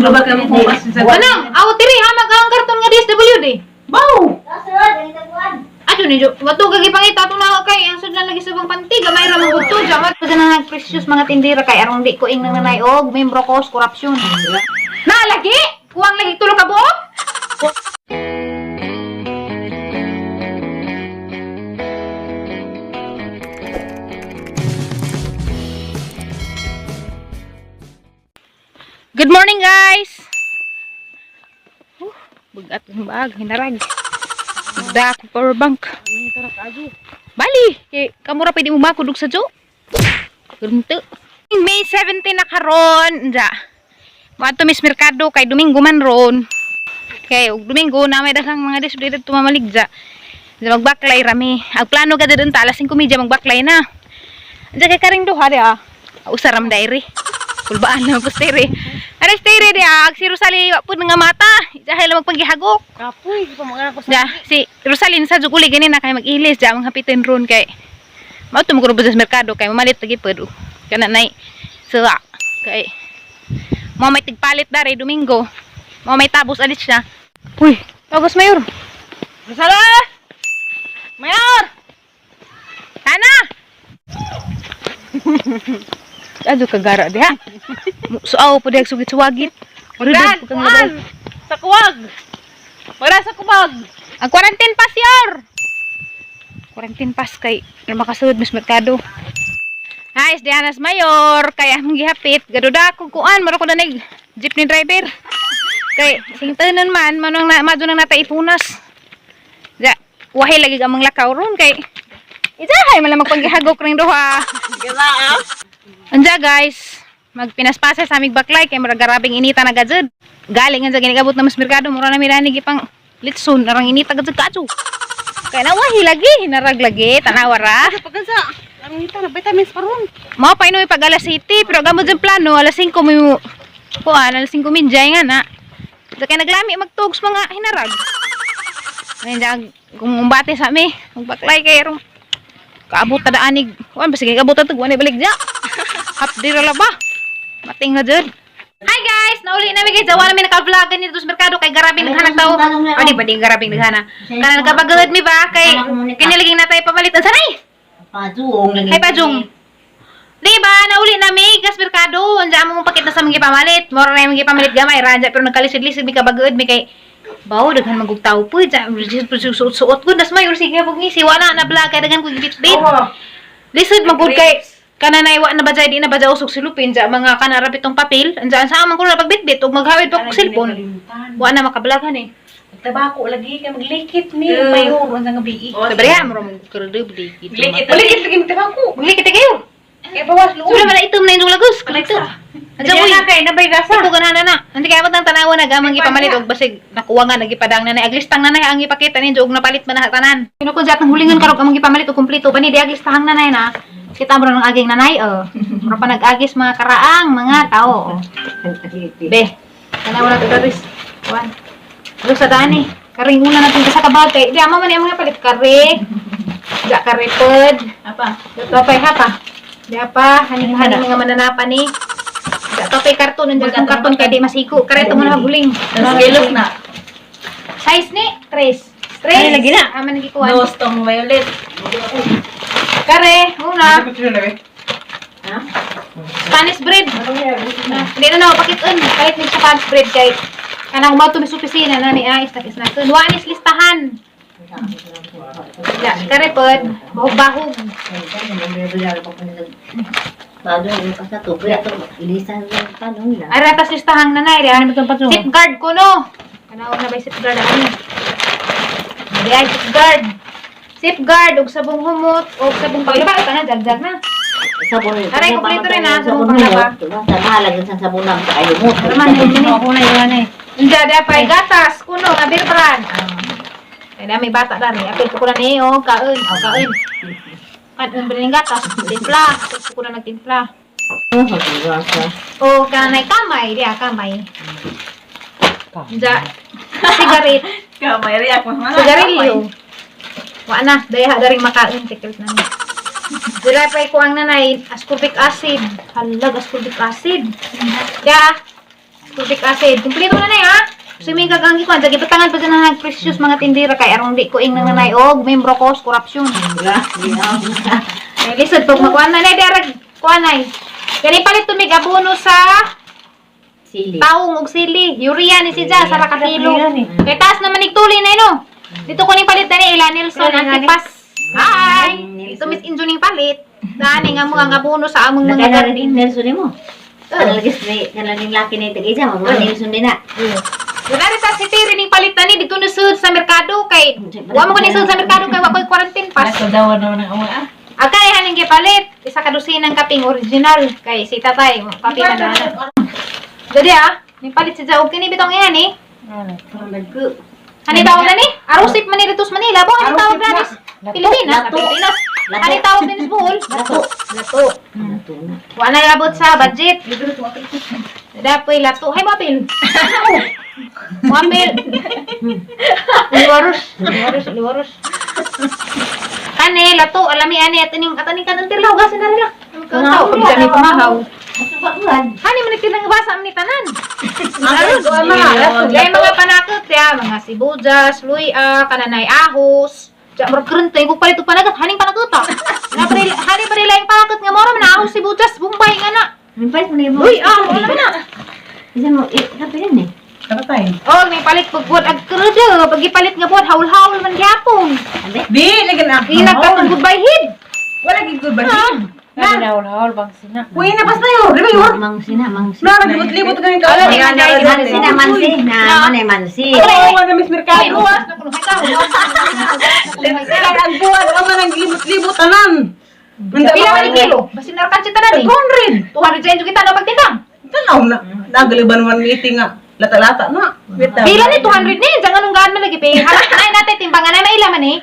Global ka mo kung sa Kanang, aw tiri ha mag ang karton nga DSWD. Bow! Ato ni Jo, wato gagi pangita ato na kay ang sudlan lagi sa bang panty gamay ra man gud to. Jamat pa na precious mga tindira kay arong di ko ing nanay og membro ko sa corruption. Na lagi, kuwang lagi tulo ka buok. Good morning, guys. Bugat ang bag, hinarag. Da ako power bank. Bali, kay kamura pwede mo makudog sa jo. Ganito. May 17 na karon. Nja. Moadto mis merkado kay Domingo man ron. Kay og Domingo na may daghang mga display dito mamaligja. Nja magbaklay rami. Ang plano ka didto alas 5:30 magbaklay na. Nja kay karing duha di ah. Usa ram diary. Kulbaan na po stere. Are stere di ah, si Rosalie wa pud nga mata. Dahil magpanggihagok. Kapoy, di pa mga ko Ja, si Rosalyn sa jug uli gani na kay mag-ilis ja mga hapitin ron kay mao to mo sa merkado kay mamalit lagi pud. Kana nay suwa kay mo may tigpalit dare Domingo. Mo may tabos alit siya. Uy, August Mayor. Rosala! Mayor! Tana. Ado kagara diha. Suaw po diha sugit suwagit. Magdan! Kuan! Sa kuwag! Magdan sa kubag! Ang quarantine pass yor. Quarantine pass kay na makasud mis merkado. Hi, is Diana's Mayor. Kaya among gihapit. Gaduda ko kuan, maro ko na nig jeepney driver. Kay singtanan man manong na madto nang nataipunas. Ja, wahi lagi ang mga lakaw ron kay Ijahay man lang magpanggihagok ring duha. Gila ah! Anja guys, magpinaspasa sa aming baklay kay murag garabing inita na gajud. Galing anja ginigabot na mas merkado mura na mirani gipang litson narang inita gajud kaadyo. Kay nawahi lagi, hinarag lagi, tanawa ra. Pagkansa! Ang ito na vitamins pa ron. Mao pa inuwi pag alas 7, pero gamot sa plano alas 5 mo kuan alas 5 minjay nga na. Sa kay naglami magtugs mga hinarag. Ngayon dyan, kung umbate sa mi, magbaklay kay rong kaabot ta daanig. Kuan basig kaabot ta tug balik diya. Hapdi ra ba? Mating na jud. Hi guys, nauli na mi guys. Wala mi naka-vlog ganito sa merkado kay garabing naghanag tao. O di ba di garabing naghana. Kana nagkabagod mi ba kay kiniliging na tayo pamalit. Ang sanay. Pajung lagi. Hi Pajung. Di ba, nauli na mi, gas merkado. Andiyan mo pakita sa mga pamalit. Mora na yung mga pamalit gamay ra pero nagkalisod-lisod mi kabagod mi kay bawo daghan magug tawo po. Suot-suot ko nas mayor sige pag ngisi wala na vlog kay daghan ko gibit-bit. Lisod magud kay kana nay wa na ba di na ba usog silupin ja mga kana ra bitong papel. Andiyan sa amang ko na pagbitbit ug maghawid pa kog cellphone. Wa na makablagan eh. Tabako lagi kay maglikit ni mayor unsa nga biik. Sabi mo ra mo kurdo blikit. Malikit lagi magtabako. Maglikit kayo. Kay bawas luon. Wala man itom na inyong lagos. Kalito. Andiyan Diyan uy. na kay nabay gasa. Ito ganahan na na. Hindi kaya matang tanawa na gamang gipamalit og basig nakuha nga nagipadang nanay aglistang nanay ang gipakita ninyo og napalit man na tanan. Kino kun atong hulingon karog among gipamalit og kumpleto pa ni di aglistahang nanay na. Kita mo ng aging nanay oh. Mura pa nag-agis mga karaang mga tao. Oh. Be. Tanawa na to daris. Kuan. Ano sa dani? Karing una natin sa kabag kay di ama man ang mga palit kare. Ja kare pod. Apa? Topay ha pa. Di pa, haning haning mga mananapan ni. Ja topay karton, nandiyan itong karton kay di masiko. Kareto mo na maguling. Tapos na. Size ni, tres. Tres. Ano lagi na? Ama nagikuan. Dos tong violet. Kare, una. Spanish bread. Hindi na na, pakiton. Palit ni Spanish bread kay kanang mo to sa opisina na ni ay isnak isnak. Wa ni listahan. Ja, kare pod, bahog-bahog. Pajung yung kasa to. Kaya to ilisan yung tanong na. Ay, ratas listahang nanay. Di, Safeguard ko, no? Kanawag na ba yung safeguard ano? Di ay, safeguard. Safeguard, og sabong humot, og sabong paglaba. Ito na, jagjag na. Sabon. Aray, kumpleto rin, ah. Sabon panglaba. Sa mahalaga sa sabon lang sa kayo mo. Ano man, yun Ako na yun eh. Hindi, di pa, gatas, kuno, nga beer brand. Ay, na, may bata na rin. Apil ko na ni, oh, kaon, oh, kaon. Kaon ba rin gatas? Timpla. Apil ko na nagtimpla. Oh, gasa. O, kanay kamay, di ah, kamay. Diya, sigaret. Kamay ri ako mga. Sigarilyo. Wa na, daya daring makain tikil na ni. Dira pa ko ang nanay ascorbic acid. Halag ascorbic acid. Ya. Ascorbic acid. Kumpleto na na ha. Swimming kag ang gikuan, jagi batangan pa dyan ang precious mga tindira kay arong di ko ing nanay og membro ko sa corruption. Kay lisod pag makuan na nay derag kuan nay. Kani palit tumig abono sa Sili. taong og sili. Urea ni si Ja sa ka kilo. Kay taas naman igtuli na ino. Dito ko ning palit dani ila Nelson Antipas. Hi. Ito Miss Injo ning palit. Dani nga mga abono sa among mga Nagkana garden. rin Nelson mo. Kana lagi kana ning laki ni tag-isa, mga Nelson din na. Wala rin sa city rin yung palit ni dito na sud sa merkado kay wa mo kuning sud sa merkado kay wa koy quarantine pass. Dawa naman ang awa. Akay haning gipalit isa ka dosinang kaping original kay si tatay mo kape na na. Dali ah, ning palit si Jaog kini bitong iyan eh. Ani tawag na ni? Arusip man ni dito sa Manila. Bo ani tawag na ni? Pilipinas, Lato. Pilipinas. Lato. Ani tawag din sa Bohol? Lato. Lato. Lato na. Wa na labot sa budget. Dapoy lato. Hay mapil. Mapil. Liwaros, liwaros, liwaros. Kani lato alami ani ataning ataning kanon tirlaw gasan na rila. Kau kami pamahaw. Hani man nagtilang basa ni tanan. Aron Kay mga panakot ya, mga sibuyas, luya, kananay ahos. Ja murag karon tay ko palit og panagat haning panakot ah. Napril hani pa nila yung panakot nga mora man ahos sibuyas, Bombay nga na. May mo na mo. Uy, ah, wala man na. Isa mo, eh, kape rin eh. Oh, may palit pag buhat ag kerja, pag ipalit nga buhat haul-haul man gyapon. Abe? Di, lagi na. Inag katong goodbye hid. Wala gid good ba? Na. Uy, na pas na yun. Di ba yun? Mangsi na, mangsi. Na, naglibot-libot ka yung Wala, di man dahil. Mansi na, mansi. Na, manay mansi. Oo, wala miss Ay, Mercado. buwas na kuno ka. Sila ang buwan, wala nang libot-libot tanan. Pila man ni kilo? Basin narkan si tanan eh. 200. 200 sa inyo kita no pagtindang. Tanaw na. Nagaliban 180 nga. Lata-lata na. Pila ni 200 ni, diyan anong gaan man lagi pe. Halak na natin timbangan na maila man eh.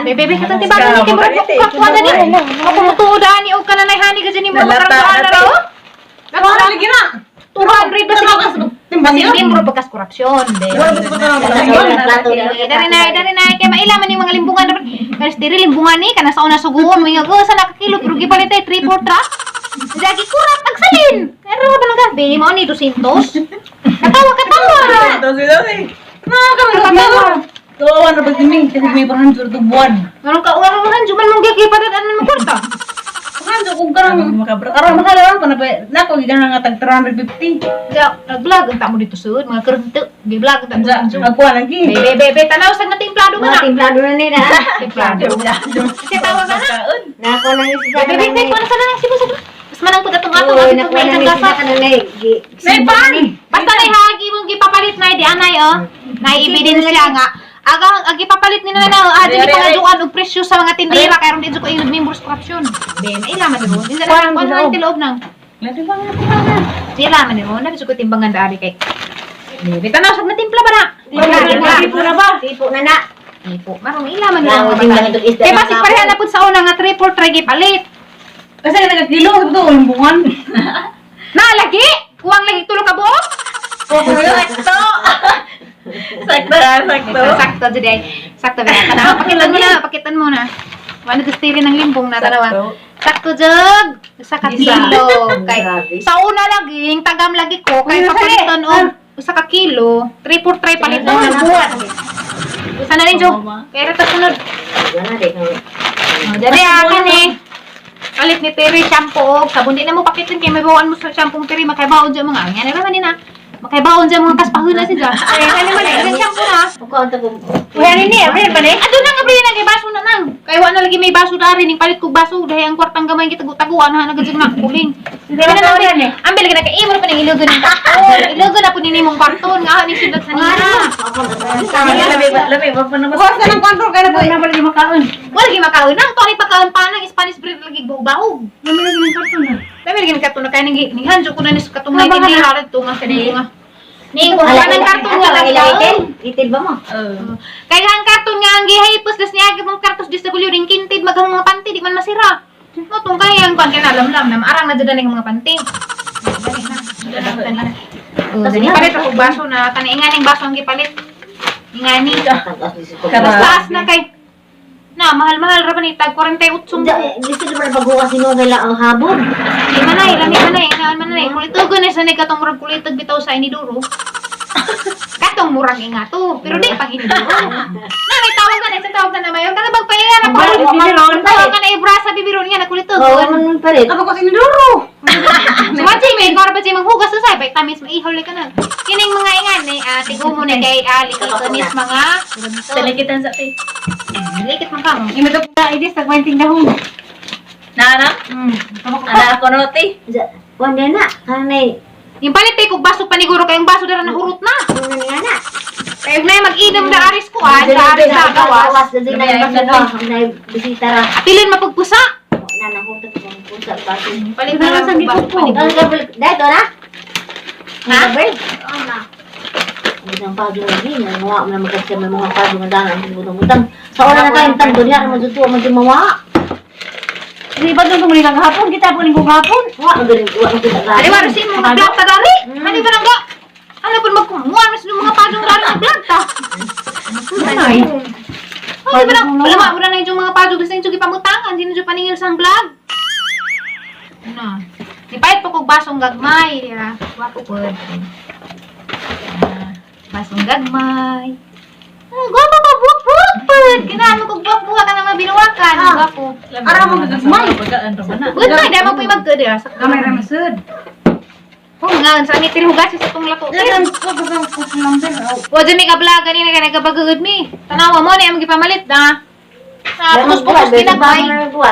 Bebe, bebe, katong timbangan ni kay murag kakuha na ni. Ako mutuo dani og kananay hani ka dyan ni mo Nalata, makarang na raw. Wala lagi na. 200 ba sila? Timbang Basin yun. membro pagkas korupsyon. Wala ba Plato na. Dari na, dari na, kay maila man yung mga limbungan dapat. Kanis diri limbungan ni kana sa una suguon mo nga go sa nakakilo pero gipalit ay 3 4 truck. Jagi kurap ang salin. Pero ba lang gabi mo ni 200. Katawa katawa. Nakakatawa. Kawawa na ba kami? Kasi may 400 to buwan. Nganong ka uwan man juman mong gipalit anan mo kwarta. 400 kung karang karang makalawan pa na ba? Nako giganan nga tag 350. Ja, nag-vlog ang tamo dito sud, mga kurento. Gi-vlog ang tamo Unsa dito. agkuha lagi. Bebe, bebe, tanaw sa natimplado man Mga na. timplado na nila. Timplado. Kasi tawag na na. Nako lang yung sisa Bebe, bebe, kuha na sa lang sibo sa. Mas manang pud atong atong Oo, atong nakuha may lang isang yung sisa gasa. ka na na. May pan! Basta na hagi mong gipapalit na di anay oh. Na ebidensya nga. Aga ang gipapalit ni na na ah dili pangaduan og presyo sa mga tindera kay aron di jud ko ingod members corruption. Be, maila man mo. Di na kuha na lang tilob nang. Lati pa nga pa. Sila man mo na jud ko timbangan daari kay. Be, tanaw sa natimpla ba na? Timpla, tipo na ba? Tipo na na. Tipo, marong ila man Wala, mo. di lang itong isda Kay ng basig kapon. pareha na pud sa una nga 3 4 try gipalit. Kasi nga nagkilo sa to limbungan. Na lagi. Kuwang lagi tulo ka buok. Sakto. Sakto, sakto. Sakto jud ay. Sakto ba? Kana pakitan mo na, pakitan mo na. Wala gusto rin ng limbong na tanawa. Sakto jud. Usa ka kilo kay Grabe. sa una laging tagam lagi ko kay Uy, papaliton og usa ka kilo, 3 4 try paliton. Usa na rin jud. Kay ra ta sunod. Wala, di ka. Oh, Dali ah kani. Palit ni Terry shampoo og sabon di na mo pakitin kay may bawaan mo sa shampoo Terry makaibaon dyan mga angyan na man ni na. Makaibaon dyan mga kaspahuna si Jack. Ay ano man eh, ilang shampoo na. Kuha ang tagong. Uy, ano ni? Abril ba ni? Ado na nga, Abril na kay baso na nang. Kay wa na lagi may baso dari ning palit kog baso dahil ang kwartang gamay gitagu-taguan ha nagajud na kuling. Dili na nang ambil lagi na kay imo pa ning ilugon ning karton. Ilugon na po nini mong karton nga ni sudot sa nila. Lami ba pa na Bukas na ng control kay na po. Wala lagi makaon nang to ni pagkaon pa nang Spanish bread lagi bahog. Lami lagi ng karton na. Lami lagi ng karton na kay ning ning hanjo ko na ni sa katong na tindera to nga kani nga. Ning ko ng karton nga Ang lagi. itel? Itel ba mo? Kaya ang karton nga ang gihaypos das niya mong kartos DSW ning kinted maghang mga panty di man masira. Mo tong kaya ang kwan kay nalamlam na maarang na jud ang mga panty. Dali na. Dali na. Oh, dali palit ako baso na kani inganing baso ang gipalit. Ingani. Tag-as ni Mas taas na kay. Na, mahal-mahal ra ba ni tag 48 mo. Gusto naman paghugas mo kay ang habon. Di man ay, lami man ay, inaan man ay. Kulitog na sa katong murag kulitog bitaw sa iniduro. Katong murag nga to, pero di pag iniduro. Na may tawag na, isang tawag na mayon. Kana bag pahiya na pa. Bibiron. Tawag ka na ibra sa bibiron nga na kulitog. Oo, man palit. Ako kasi niduro. Sumaji, may ikaw ba siya manghugas sa say, vitamins maihol ka na. Kining mga ingan ni tigumo ni kay likitonis mga Talikitan sa ti. Likit man ka mo. Imo to pa idis tag 20 dahon. Nara? Ana ako no ti. Kuan din na. Kanay. Yung palit kay kog baso paniguro kayong baso dara nahurot na. Ano nga na? Kay na mag-inom na aris ko ah, sa aris sa gawas. Dili na baso ko. Nay bisita ra. Apilin mapagpusa. Na nahutot ko ang pusa pa. Palit na lang sa baso paniguro. Ang gabal dito na. Ha? Ha? Ang pagyo ni mga mo na magkasya may mga pagyo nga dana ang butang-butang. Sa una na tayong tando diha mo jud mo jud mawa. Hindi ba doon tumuli kang hapon? Kita po linggo hapon. Wa mo galing wa mo kita. Ari waro si mga vlog ta dari. Ano ba nang ga? Ano pud magkumuan mas mga pagong dari ng vlog ta. Ay. Ay, ba nang wala mo na yung mga pagong gusto yung gipamutangan, di na jud paningil sang vlog. Ano? Ipait po kog basong gagmay, dira. Wapo pod. Ah, basong gagmay. Ah, gwapo pa buwak buwak pod. Kinahanglan kog buwak buwak ka na mga binuwakan, gwapo. Ara mo gagmay. Good na, di mo po magka dira sa Gamay ra masud. Oh, nga sa ni tiri hugas sa tong lato. Dagan ko ko ko number. Wa dyan may ka-vlog ganina ka nagkabagagad mi. Tanawa mo ni ang gipamalit na. Sa pupus-pupus ginagmay.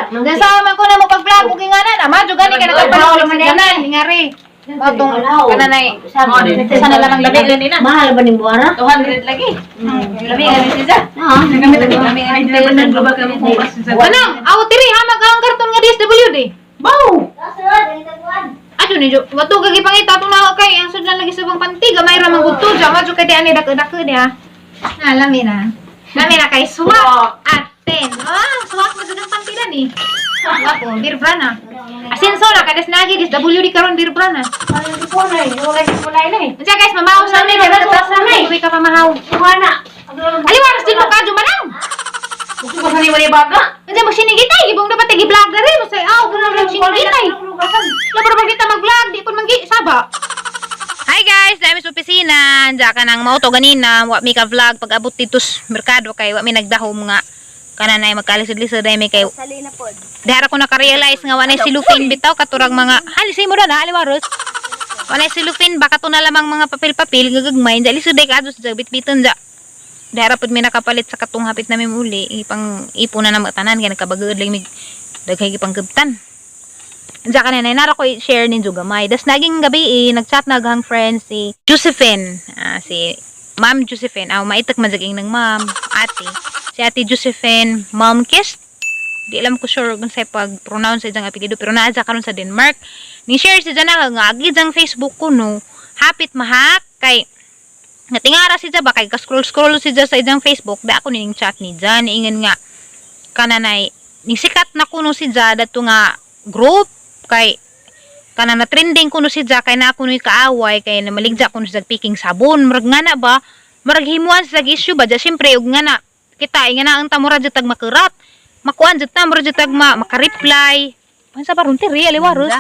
Nasama ko na mo pag-vlog ug ingana na madyo gani ka nagkapalit sa ganan ingari. Matong kananay. Sana lang ang Lami gani na. Mahal ba ning buwara? 200 lagi. Lami gani siya. Ah. Nagamit ang lami gani siya. Nagloba ka mo kung sa. Kanang aw tiri ha mag ang karton nga DSWD. Bow. Ato ni jo, wato ka gipangita atong nawa kay ang sudlan lagi sa bang panty gamay ra man gud to ja madyo kay di ani dak-dak niya. Na lami na. Lami na kay swak aten. Ah, swak mo jud ang panty dani. Wapo, beer brand na. Asenso na kadas nagi DSWD karon beer brand na. Unsa guys, mamahaw sa amin, kay basta sa amin. Uwi ka pamahaw. Aliwaras din mo kadyo manang. Gusto ko sa ni baga. Unsa mo sinigitay, ibong dapat gi-vlog na rin mo say aw, guna lang sinigitay. Labar ba kita mag-vlog, di pud manggi saba. Hi guys, dami sa opisina. Diya ka nang mauto ganina, wa mi ka vlog pag abot dito sa merkado kay wa mi nagdahom nga kananay magkalisod-lisod ay mi kay Dihara ko naka-realize nga wanay silupin bitaw katurang mga halisay mo na aliwaros. Wanay silupin baka to na lamang mga papel-papel gagagmay dali suday ka adto sa bitbiton ja. Dihara pud mi nakapalit sa katong hapit nami muli ipang ipo na namo tanan kay nagkabagod lang mig daghay gipang gabtan. Diya ka na nara ko i-share ninyo gamay. Das naging gabi eh, nag-chat na aghang friends si Josephine. Ah, si Ma'am Josephine. Ah, maitak man jaging ng ma'am, ate. Si Ate Josephine Malmquist. Di alam ko sure kung sa pag-pronounce sa iyang apelyido pero naa siya karon sa Denmark. Ni share si Jana nga agi jang Facebook ko no. Hapit mahak kay natingara si ba kay ka-scroll-scroll si sa iyang Facebook da ako ning chat ni Jan ingon nga kananay ning sikat na kuno si Ja dato nga group kay kana na trending kuno si Ja kay na kuno kaaway kay na maligja kuno sa picking sabon murag nga na ba murag himuan sa issue ba ja syempre ug nga na kita nga na ang tamura jud tag makurat makuan jud ta murag jud tag ma, maka-reply unsa ba ron tiri aliwaros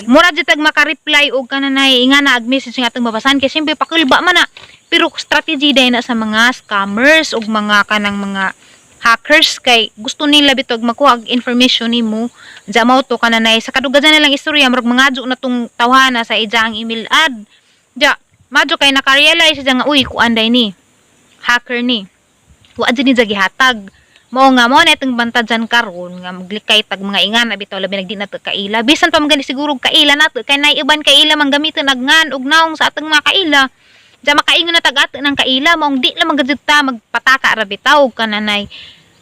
mura jud tag maka-reply og kananay nga na ag message nga atong mabasahan kay syempre pakulba man na pero strategy dahil na sa mga scammers ug mga kanang mga hackers kay gusto nila bitog makuha og information nimo dya mao to kananay sa kadugadan na lang istorya murag mangadyo na tong tawhana sa ijang email ad dya madyo kay naka-realize siya nga uy kuan day ni hacker ni wa dyan ni dya gihatag mao nga mo na itong banta dyan karon nga maglikay tag mga ingana bitaw labi nagdi na to kaila bisan pa man gani siguro kaila nato kay nay uban kaila man gamiton ag ngan ug naong sa atong mga kaila dya makaingon na tag ato ng kaila maong di lang magajud ta magpataka ra bitaw kananay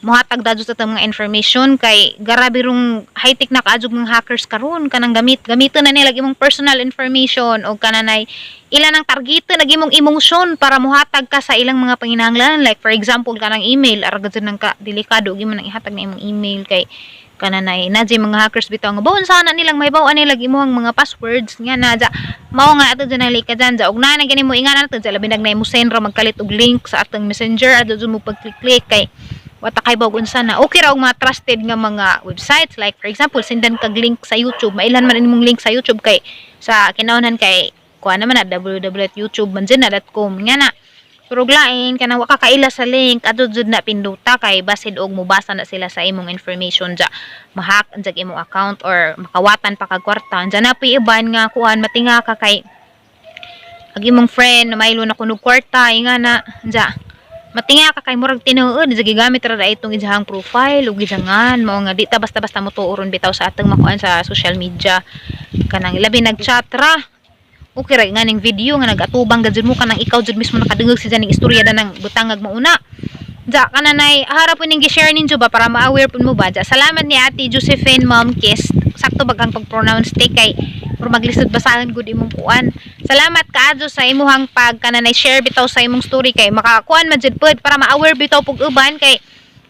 mohatag dadyo sa atong mga information kay grabe rong high-tech na kaadjog mga hackers karon kanang gamit gamiton na nila imong personal information o kananay ila nang targeton ag imong emosyon para mohatag ka sa ilang mga panginahanglan like for example kanang email ara gud nang ka delikado ug imo nang ihatag na imong email kay kananay na jay mga hackers bitaw nga bawon sana nilang mahibaw-an nila imong mga passwords nga na dya mao nga ato dyan ka dyan dya og naa na gani mo ingana nato dya labi nag mo send ra magkalit og link sa atong messenger adto dyan mo pag-click-click kay Wa ta kay og unsa na. Okay ra og mga trusted nga mga websites, like for example, sendan kag link sa YouTube, mailhan man imong link sa YouTube kay sa kinaunan kay kuha naman na www.youtube man na .com nga na. Pero lain kanang wa ka kaila sa link, adto jud na pinduta kay basid og mobasa na sila sa imong information ja, ma-hack ang jag imong account or makawatan pa kag kwarta. Diyan na po'y iban nga kuan, matinga ka kay ag imong friend na maylo na kunog kwarta nga na ja, matinga ka kay murag tinuod ja gigamit ra ra itong ijahang profile ug gijangan. Mao nga di ta basta-basta mo tuoron bitaw sa atong makuan sa social media, kanang labi nag-chat ra. Okay ra nga ning video nga nagatubang gajud mo, kanang ikaw jud mismo nakadungog si ning istorya danang butangag mauna. Ja, kananay harap po ning gi-share ninyo ba para ma-aware pud mo ba. Ja, salamat ni Ate Josephine Malmquist. Sakto bag ang pag-pronounce te kay pero maglisod basahan gud imong kuan. Salamat kaadyo sa imuhang pag kananay share bitaw sa imong story kay makakuan man jud pud para ma-aware bitaw pug uban kay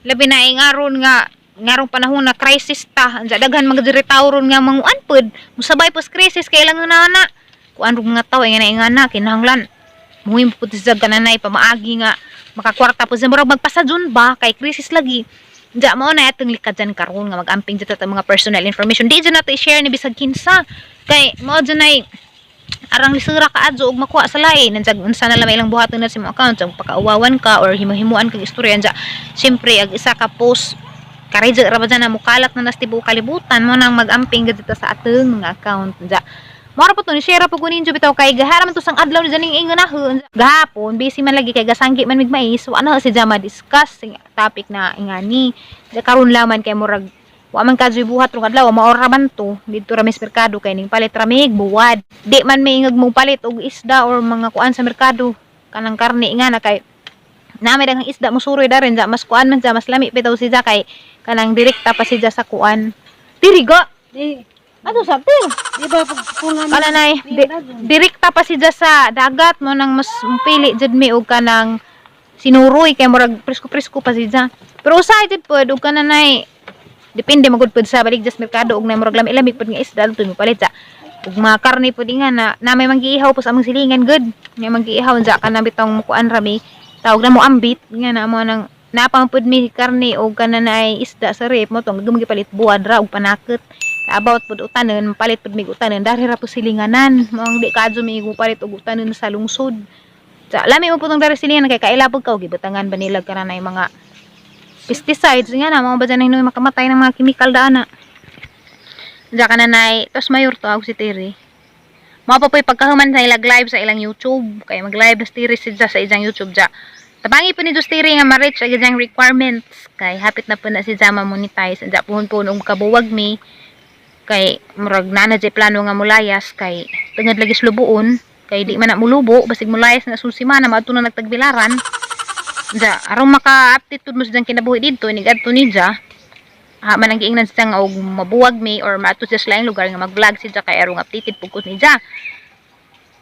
labi na ing aron nga ngarong panahon na crisis ta. Anja daghan mga diri ron nga manguan pud musabay pos crisis kay lang na na kuan rug mga tawo nga na kinahanglan muhim pud sa kananay pamaagi nga makakwarta po sa murag magpasadyon ba kay crisis lagi. Ja, mao na atong likadyan karon nga mag-amping jud ta mga personal information, di jud nato i-share ni bisag kinsa kay mao jud nay arang lisura ka adyo og makuha sa lain. Nandiyan unsa na lang ilang buhaton na sa imong account, so pakauwawan ka or himo-himuan kag istorya. Anja syempre ag isa ka post karidyo ra ba dyan na mukalat na nas tibuok kalibutan mo nang mag-amping gud dito sa atong mga account. Anja mao ra po to ni share po ko ninyo bitaw kay gahara man to sang adlaw ni janing ingon na. Gahapon busy man lagi kay gasanggi man mig mais, wa na si Jama discuss sing topic na ingani. Ja, karon laman kay murag wa man kadyoy buhat rong adlaw, mao ra man to didto ra mis merkado kay ning palit ra mig buwad, di man maingag mong palit og isda or mga kuan sa merkado, kanang karne nga na kay nami daghang isda musuroy darin. Ja, mas kuan man ja, mas lami bitaw si ja kay kanang direkta pa si ja sa kuan diri ga. Di, Ato sa te. di ba pag punan Kananay di, direkta pa si ja sa dagat mo nang mas pili jud mi og kanang sinuroy kay murag presko-presko pa si ja. Pero usahay jud pod og kananay depende magud pod sa balik jas merkado og na murag lami-lami pod nga isda adto mo palit sa ug mga karne pod nga na, na may manggiihaw po sa among silingan gud, may manggiihaw. Ja, kanang bitong mukuan rami tawag na mo ambit nga na mo nang napang pud mi karne og kananay isda sa rep mo tong gipalit buwad ra og panakot. About pud utanon, palit pud mig utanon dari ra po silinganan. Mo ang di kaadyo mi palit og utanon sa lungsod. Sa lami mo putong dari silingan kay kaila pud ka og gibutangan ba nila kananay mga pesticides nga na mo ba dyan hinuy makamatay ng mga chemical dana. Diya ka nanay, tos mayor to ako si Terry. Mao pa po'y pagkahuman sa ilang live sa ilang YouTube. Kaya mag-live na si Terry siya sa isang YouTube dya. Tabangi po ni Diyos Terry nga ma-reach ang iyang requirements. Kay hapit na po na si Jama monetize. Diya puhon po og kabuwag mi. Kay murag na na plano nga mulayas kay tungod lagi sa lubuon. Kay di man na mulubo, basig mulayas na sulsima na maadto na nagtagbilaran. Diya, aron maka-aptitude mo sa diyang kinabuhi dito, inigadto ni Dya, ha, man ang giingnan siya nga og mabuwag mi or maadto siya sa laing lugar nga mag-vlog siya kay arong updated pud ko ni Dya.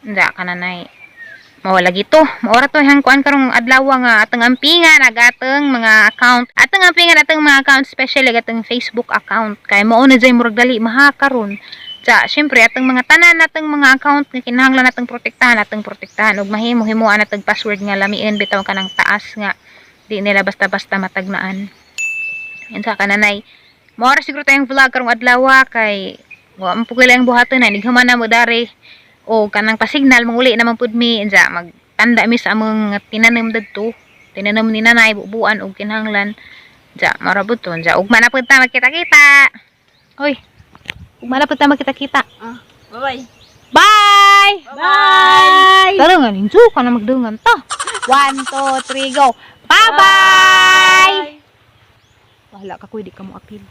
Dya, kananay mawala gito. Maora to hang kuan karong adlaw nga atong ampingan ag atong mga account. Atong ampingan atong mga account, especially ag atong Facebook account kay mao na jay murag dali maha karon. Tsa, syempre atong mga tanan natong mga account nga kinahanglan natong protektahan ug mahimo himuan natong password nga lamiin bitaw kanang taas nga di nila basta-basta matagnaan. Yan sa kananay. Maora siguro tayong vlog karong adlaw kay wa man pud ang buhaton na nighuman na mo dari o kanang pasignal manguli naman pud mi. Inja magtanda mi sa among tinanom dadto, tinanom ni nanay bubuan og kinahanglan. Ja, mara pud to. Ja, ugma na pud ta magkita-kita. Oy, ugma na pud ta magkita-kita. Bye-bye. Bye. Bye! Tara nga ninyo ka na magdungan to. 1, 2, 3, go. Bye bye. Bahala ka ko, di ka mo apil.